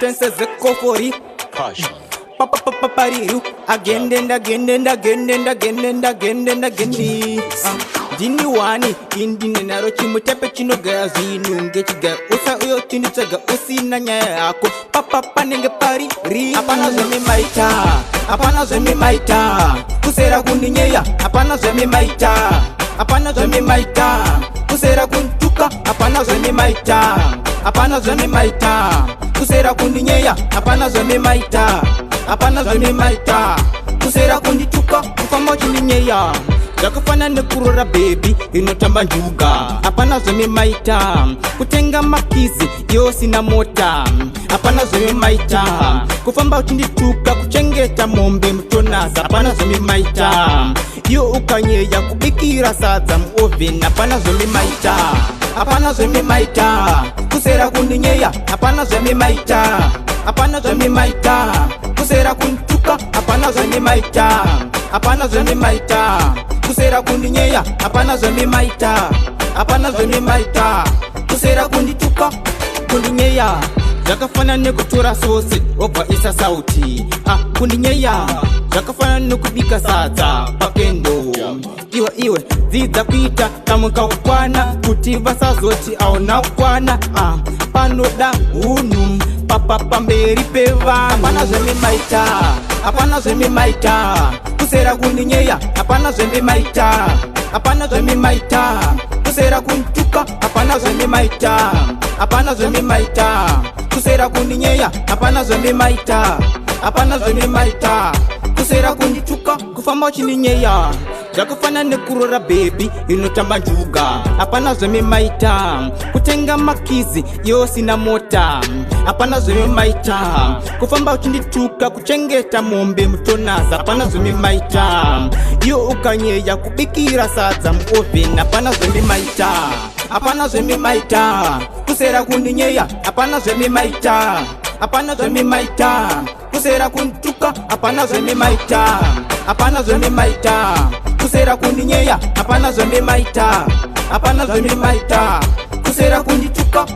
Tensezekofori Caution. Papapapariru. Again and again and again and again and again and again. Ah, ndini wani indine naro chimutepe chinogaya zvinhu ngechigaya usauyo chinditsvaga usina nyaya yako papa panenge pari ri. Hapana zvemimaita, hapana zvemimaita, kusera kundinyeya. Hapana zvemimaita, hapana zvemimaita, kusera kuntuka. Hapana zvemimaita, hapana zvemimaita, kusera kundinyeya. Hapana zvemimaita, hapana zvemimaita, kusera kundituka. Kufamba uchindinyeya zvakafanana nekurora bhebhi inotamba njuga. Hapana zvemimaita, kutenga makizi iosina mota. Hapana zvemimaita, kufamba uchindituka, kuchengeta mombe mutonaza. Hapana zvemimaita, iyo ukanyeya, kubikira sadza muoven. Hapana zvemimaita, hapana zvemimaita, kusera kundinyeya. Hapana zvemimaita, hapana zvemimaita, kusera kundituka. Hapana zvemimaita, hapana zvemimaita, kusera kundinyeya. Hapana zvemimaita, hapana zvemimaita, kusera kundituka. Kundinyeya zvakafanana nekutora sosi wobva isa sauti. Ah, kundinyeya zvakafanana nekubika sadza pakendo. Iwe, iwe, dzidza kuita kamwe kakukwana kuti vasazoti auna kukwana. Ah, panoda hunhu papa pamberi pevanhu. Hapana zvemimaita, hapana zvemimaita, kusera kundinyeya. Hapana zvemimaita, hapana zvemimaita, kusera kuntuka. Hapana zvemimaita, hapana zvemimaita, kusera kundinyeya. Hapana zvemimaita, hapana zvemimaita, kusera kundituka. Kufamba uchindinyeya zvakafanana nekurora bhebhi inotamba njuga. Hapana zvemimaita, kutenga makizi iosina mota. Hapana zvemimaita, kufamba uchindituka, kuchengeta mombe mutonaza. Hapana zvemimaita, iyo ukanyeya, kubikira sadza muoven. Hapana zvemimaita, hapana zvemimaita, kusera kundinyeya. Hapana zvemimaita, hapana zvemimaita, kusera kuntuka. Hapana zvemimaita, hapana zvemimaita, kusera kundinyeya. Hapana zvemimaita, hapana zvemimaita, kusera kundituka.